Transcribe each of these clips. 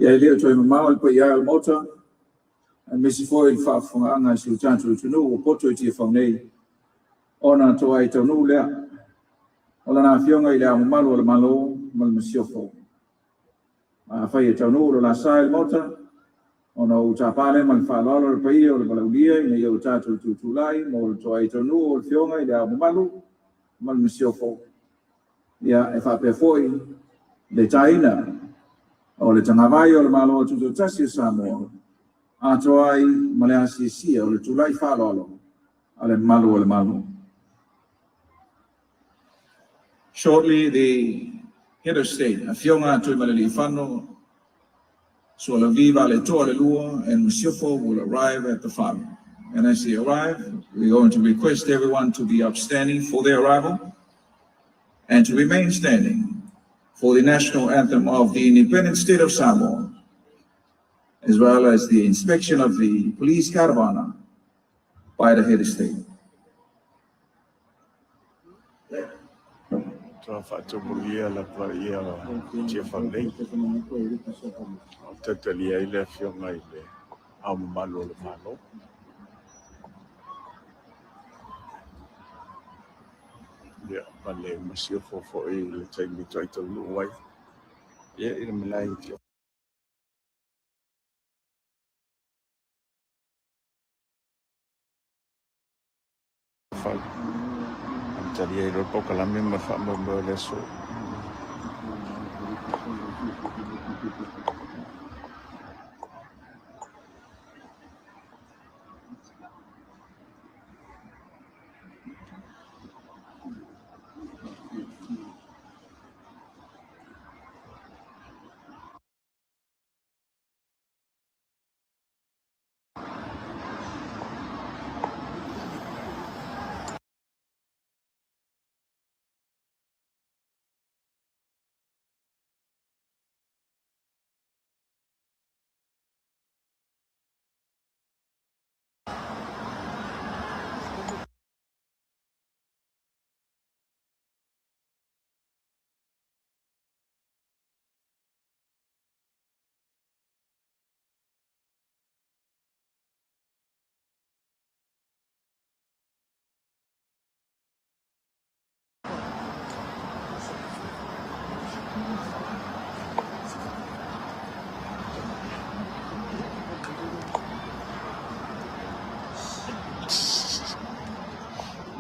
Ia e le o toe mamao le paia e o le Maota, aemaise foi le faafofogaaga a si o tatou atunuu ua poto i Tiafau nei, ona toai taunuu lea o Lana Afioga i Le Ao Mamalu o le Malo ma le Masiofo. Afai e taunuu lo la sa i le Maota, ona ou tapa lea ma le faaaloalo le paia o le valaaulia ina ia o tatou tutulai mo le toai taunuu o le Afioga i Le Ao Mamalu ma le Masiofo, ia, e faapea foi le taina o le tagavai o le Malo Tutoatasi o Samoa, atoa ai ma le asiasia o le tulai faaaloalo a le Malu o le Malo. Shortly, the head of state, Afioga Tuimalealiifano Sualauvi Vaaletoa II and Masiofo, will arrive at the fale. And as they arrive, we're going to request everyone to be upstanding for their arrival and to remain standing for the national anthem of the independent state of Samoa, as well as the inspection of the police caravan by the head of state. Toa faatumulia lava ia Tiafau nei. O tautalia ai le Afioga i le Ao Mamalu o le Malo. Ia, ma le masiofo foi i le taimi toai taunuu ai. Ia, i le malae i Tiafau. Amatalia ai loa le polokalame ma le faamoemoe o le aso.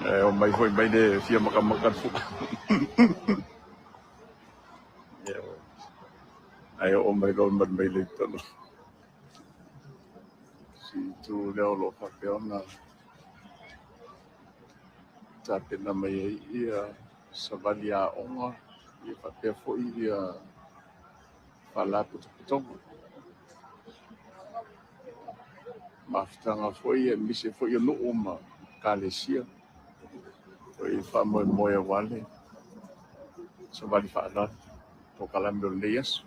E o mai foi mai le fia makamaka le fuka. Ai o mai loa mai mai le tolo. Si tu lea o lo o faapea ona tapena mai ai ia savali aoga ia faapea foi ia faalapotopotoga. Mafutaga foi aemaise foi o nuu ma ekalesia o i faamoemoe aua le savali faaaloalo polokalame o lenei aso.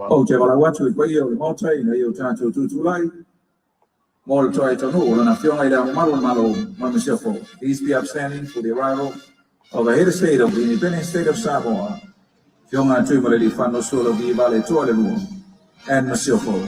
Ou te valaau atu i le paia o le Maota ina ia o tatou tutulai. Mo le toai taunuu o lana Afioga i le Ao Mamalu o le Malo ma le Masiofo. Please be upstanding for the arrival of the head of state of the Independent State of Samoa, Afioga Tuimalealiifano Sualauvi Vaaletoa II and Masiofo.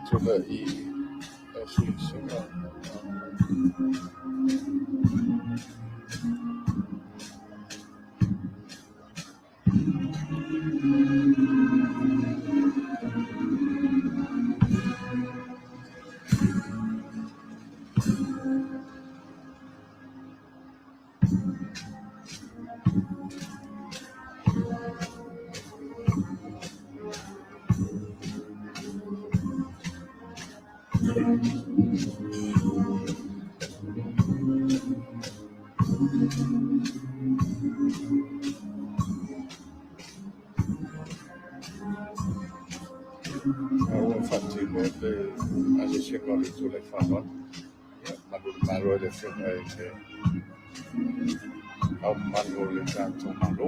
Tulai asiasiga. A ua faatino ai le asiasiga o le itula i faaaloalo. Ia, malu i le Malo i le Afioga i le Ao Mamalu o le tatou Malo,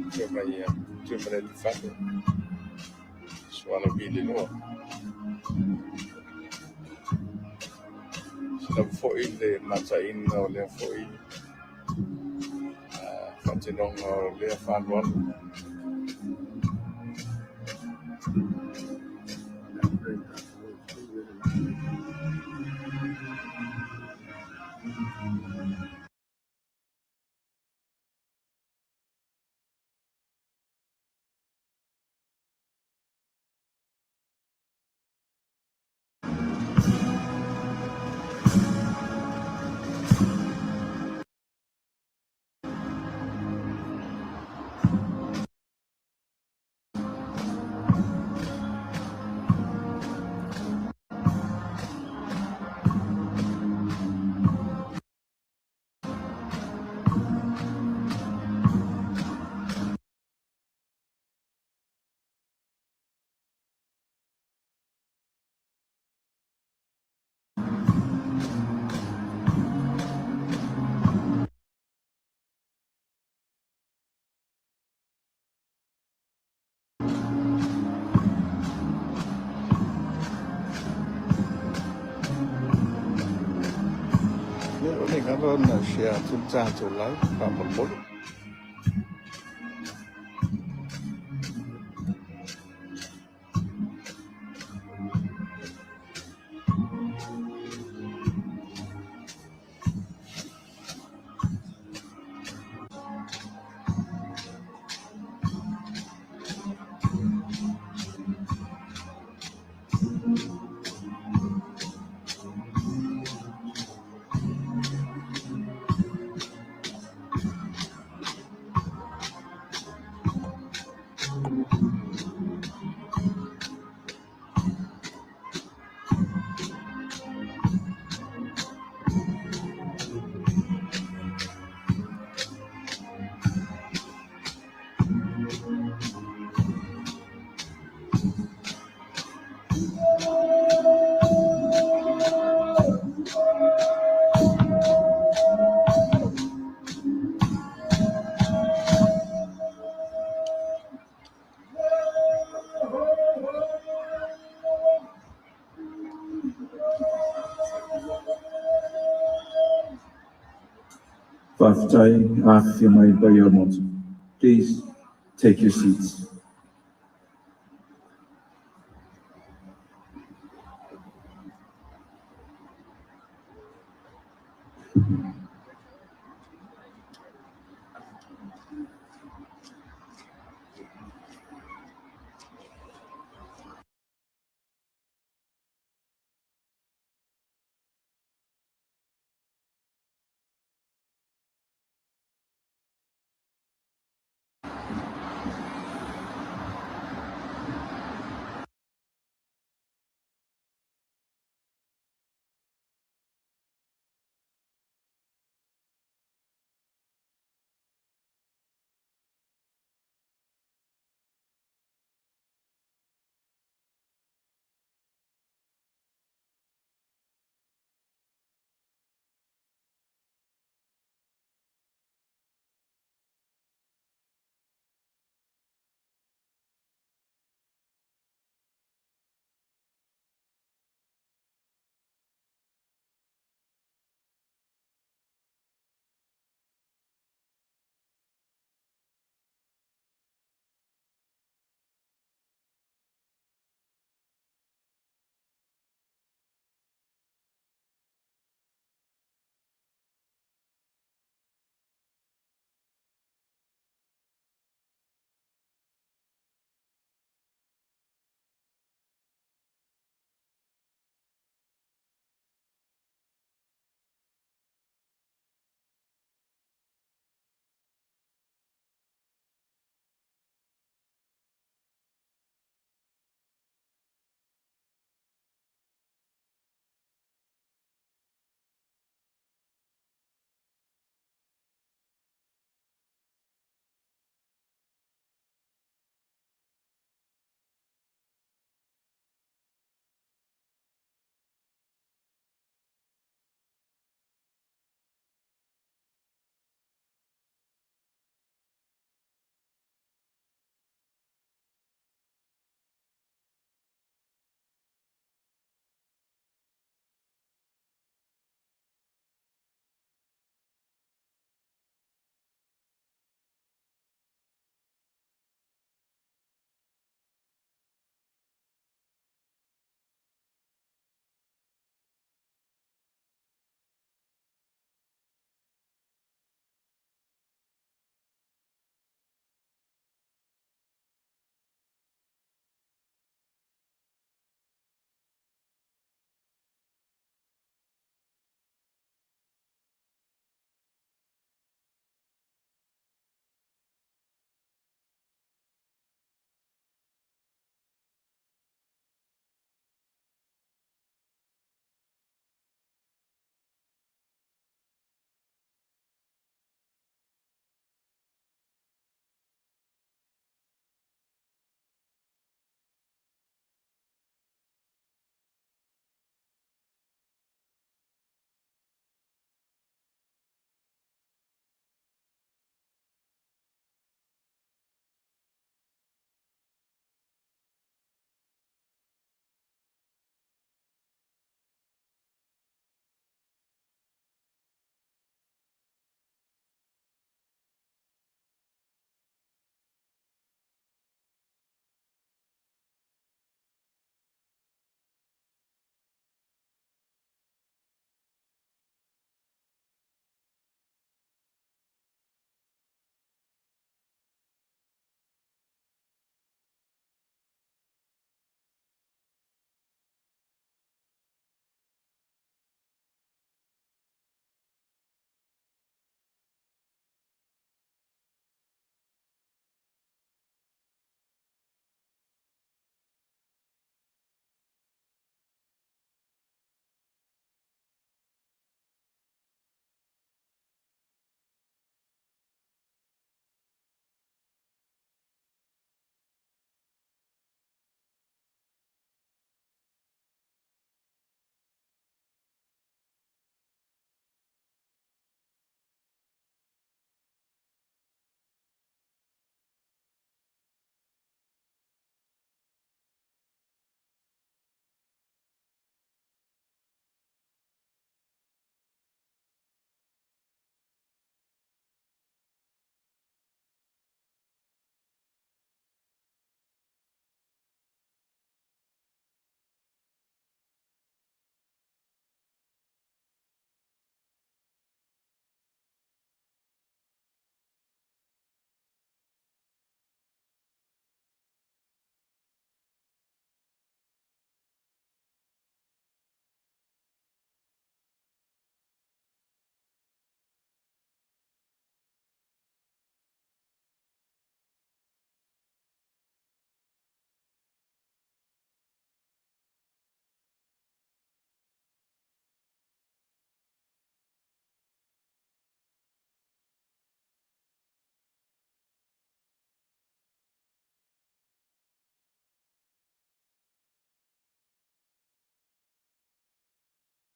Afioga ia Tuimalealiifano Sualauvi Liloa. Se lava foi le mataina o lea foi faatinoga o lea faaaloalo. Ia, o le galo na share atu le tatou live faamolemole. Faafetai, afifio mai le paia o le Maota. Please take your seats.